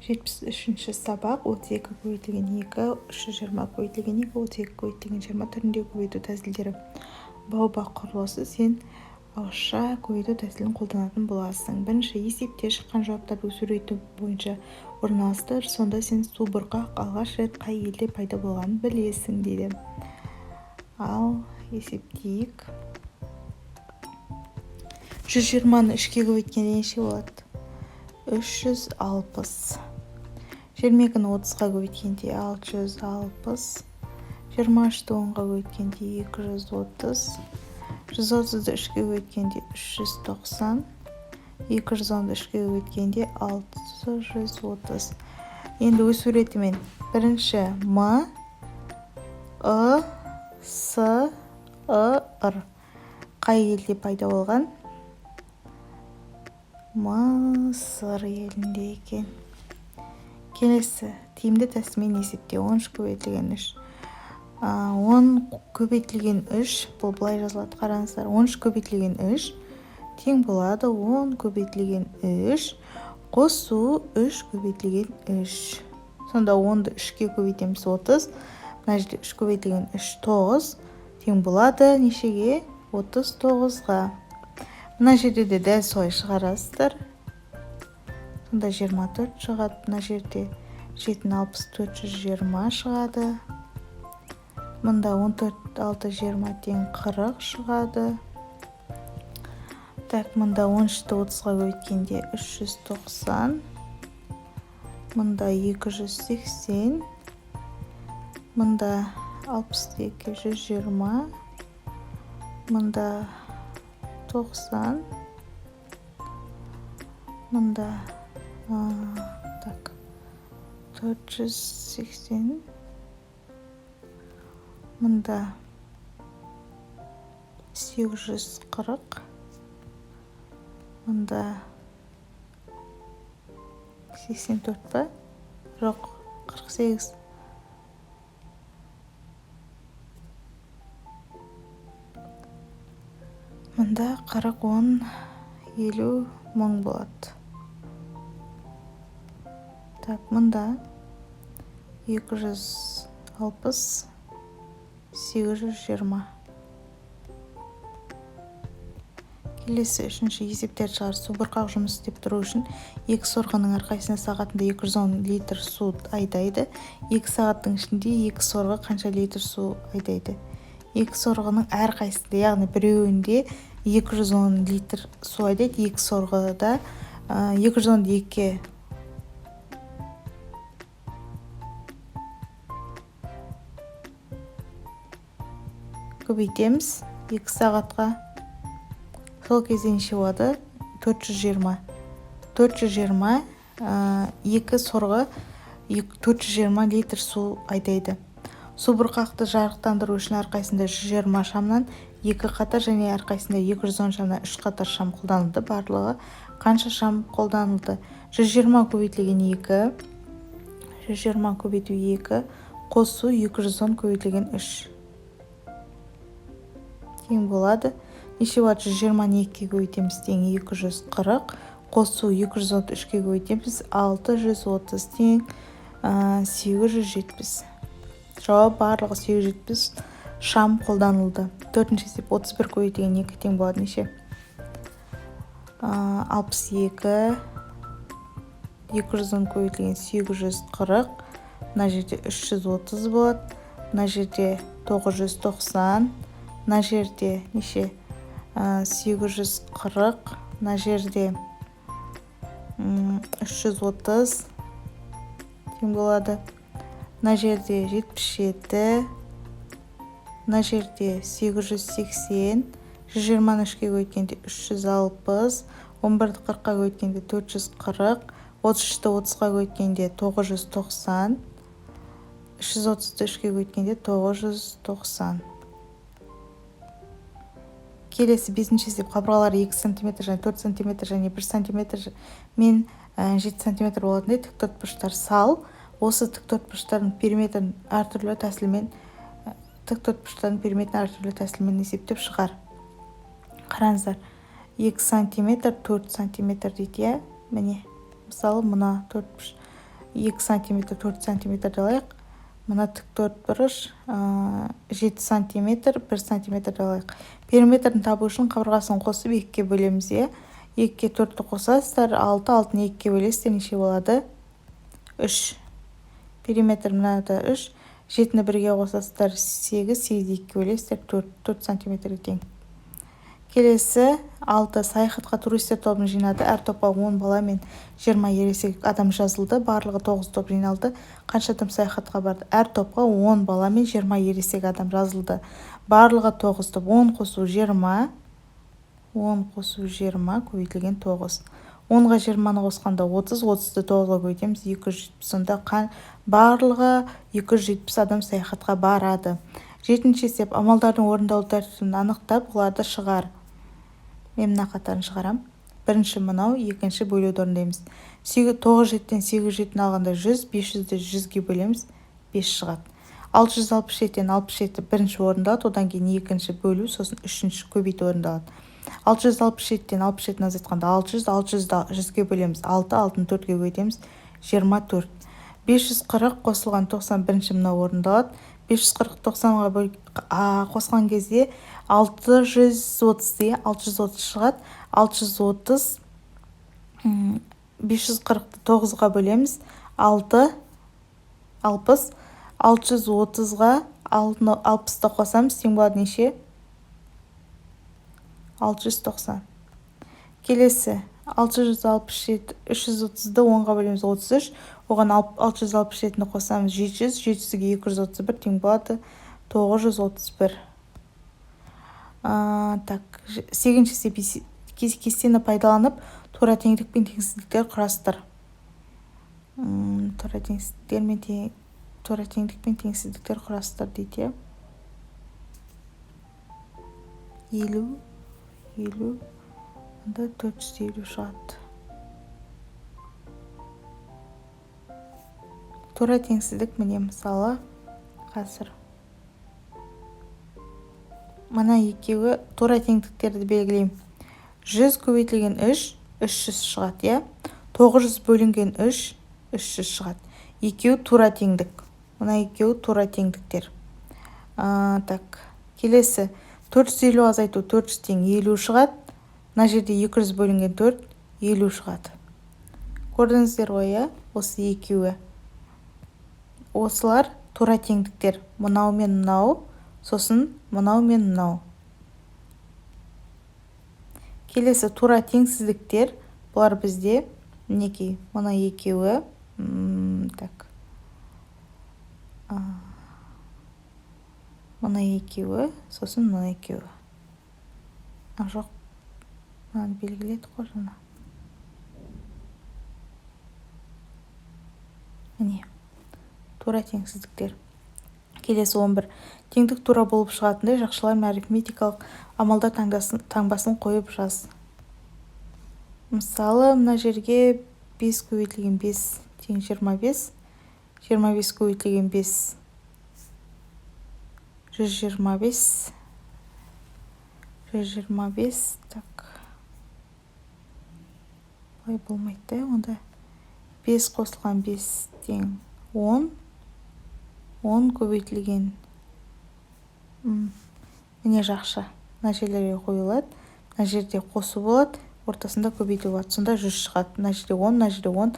73-ші сабақ. 32 көбейтілген 2, 320 көбейтілген 2, 32 көбейтілген 20 түрінде көбейту тәсілдері. Баобақ құрылысы. Сен ауызша көбейту тәсілін қолданатын боласың. Бірінші есепте шыққан жауаптарды сурету бойынша орналастыр. Сонда сен су бұрқақ алғаш рет қай елде пайда болғанын білесің дейді. Ал есептейік. 120-ны 3-ке көбейткенде неше болады? 360. 22-ні 30-ға көбейткенде 660. 23-ті 10-ға көбейткенде 230. 130-ды 3-ке көбейткенде 390. 210-ды 3-ке көбейткенде 630. Енді өз суретімен бірінші М, Ы, С, Ы, Р. Қай елде пайда болған? Мысыр елінде екен. Келесі тиімді тәсілмен есептеу. 13 көбейтілген 3. 10 көбейтілген 3, бұл былай жазылады, қараңыздар. 13 көбейтілген 3 тең болады 10 көбейтілген 3 қосу 3 көбейтілген 3. Сонда 10-ды 3-ке көбейтеміз 30. Мына жерде 3 көбейтілген 3 9 тең болады нешеге? 39-ға. Мына жерде де дәл солай шығарасыздар. Сонда 24 шығады. Мына жерде 7 64 120 шығады. Мында 14 6 20 тең 40 шығады. Так, мында 13-ті 30-ға көбейткенде 390. Мында 280. Мында 62 120. Мында 90. Мында так 480. Мында 840. Мында 84 па? Жоқ, 48. Мында 40, 10, 50 мың болады. Так, мында 260, 820. Келесі үшінші есептерді шығар. Су бұрқақ жұмыс істеп тұру үшін екі сорғының әрқайсысына сағатында 210 литр су айдайды. 2 сағаттың ішінде екі сорғы қанша литр су айдайды? Екі сорғының әрқайсысында, яғни біреуінде 210 литр су айдайды, екі сорғыда 210-ды 2-ге көбейтеміз 2 сағатқа. Сол кезде неше болады? 420. 420, екі сорғы 420 литр су айдайды. Су бұрқақты жарықтандыру үшін әрқайсысында 120 шамнан 2 қатар және әрқайсысында 210 шамнан 3 қатар шам қолданылды. Барлығы қанша шам қолданылды? 120 көбейтілген 2, 120 көбейту 2 қосу 210 көбейтілген 3 тең болады. Неше болады? 120-ны 2-ге көбейтеміз тең 240, қосу 233-ке көбейтеміз 630 тең 870. Жауап барлығы 870 шам қолданылды. Төртінші есеп. 31 көбейтілген 2 тең болады неше? 62, 210 көбейтілген 840. Мына жерде 330 болады. Мына жерде 990. Мына жерде неше? 840. Мына жерде 330 тең болады. Мына жерде 77. Мына жерде 880. 120-ны 3-ке көбейткенде 360. 11-ді 40-қа көбейткенде 440. 33-ті 30-ға көбейткенде 990. 330-ды 3-ке көбейткенде 990. Келесі бесінші есеп. Қабырғалары 2 сантиметр және 4 сантиметр және 1 сантиметр мен 7 сантиметр болатындай тік төртбұрыштар сал. Осы тік төртбұрыштардың периметрін әртүрлі тәсілмен, тік төртбұрыштардың периметрін әртүрлі тәсілмен есептеп шығар. Қараңыздар, 2 сантиметр, 4 сантиметр дейді, иә? Міне, мысалы, мына төртбұрыш. 2 сантиметр, 4 сантиметрді алайық. Мына тік төртбұрыш 7 сантиметр, 1 сантиметрді алайық. Периметрін табу үшін қабырғасын қосып 2-ге бөлеміз, иә. 2-ге 4-ті қосасыздар, 6, 6-ны 2-ге бөлесіздер, неше болады? 3. Периметр мынада 3. 7-ні 1-ге қосасыздар, 8, 8-ді 2-ге бөлесіздер, 4, 4 сантиметрге тең. Келесі 6. Саяхатқа туристер тобын жинады. Әр топқа 10 бала мен 20 ересек адам жазылды. Барлығы 9 топ жиналды. Қанша адам саяхатқа барды? Әр топқа 10 бала мен 20 ересек адам жазылды. Барлығы 9 топ. 10 қосу 20, 10 қосу 20 көбейтілген 9. 10-ға 20-ны қосқанда 30, 30-ды 9-ға көбейтеміз, 270. Сонда барлығы 270 адам саяхатқа барады. 7-ші есеп. Амалдардың орындалу тәртібін анықтап, оларды шығар. Мен мына қатарын шығарам. Бірінші мынау, екінші бөлуді орындаймыз. 907-тен 807-ні алғанда 100, 500-ді 100-ге бөлеміз, 5 шығады. 667-тен 67 бірінші орындалады, одан кейін екінші бөлу, сосын үшінші көбейту орындалады. 667-тен 67-ні азайтқанда 600, 600-ді 100-ге бөлеміз, 6, 6-ны 4-ге көбейтеміз, 24. 540 қосылған 91 мынау орындалады. 540 90-ға қосқан кезде 630, иә, 630 шығады. 630 540-ты 9-ға бөлеміз, 6, 60. 630-ға 60-ты қосамыз, тең болады неше? 690. Келесі 667, 330-ды 10-ға бөлеміз, 33, оған 667-ні қосамыз, 700, 700-ге 231 тең болады 931. Так, 8-ші есеп. Кестені пайдаланып, тура теңдік пен теңсіздіктер құрастыр. Тура теңсіздіктер мен тура теңдік пен теңсіздіктер құрастыр дейді, иә. 50, 50, онда 450 шығады. Тура теңсіздік міне, мысалы, қазір мына екеуі тура теңдіктерді белгілеймін. 100 көбейтілген 3, 300 шығады, иә. 900 бөлінген 3, 300 шығады. Екеуі тура теңдік. Мына екеуі тура теңдіктер. Так, келесі 450 азайту 400 тең 50 шығады. Мына жерде 200 бөлінген 4, 50 шығады. Көрдіңіздер ғой, иә? Осы екеуі. Осылар тура теңдіктер. Мынау мен мынау, сосын мынау мен мынау. Келесі тура теңсіздіктер. Бұлар бізде мінекей мына екеуі. Так. Мына екеуі, сосын мына екеуі. Жоқ. Мынаны белгіледік қой жаңа. Міне. Тура теңсіздіктер. Келесі 11. Теңдік тура болып шығатындай жақшалар мен арифметикалық амалдар таңбасын қойып жаз. Мысалы, мына жерге 5 көбейтілген 5 тең 25, 25 көбейтілген 5 125, 125, так. Былай болмайды да, онда 5 қосылған 5 тең 10, 10 көбейтілген, міне жақша, мына жерлерге қойылады, мына жерде қосу болады, ортасында көбейту болады, сонда 100 шығады. Мына жерде 10, мына жерде 10.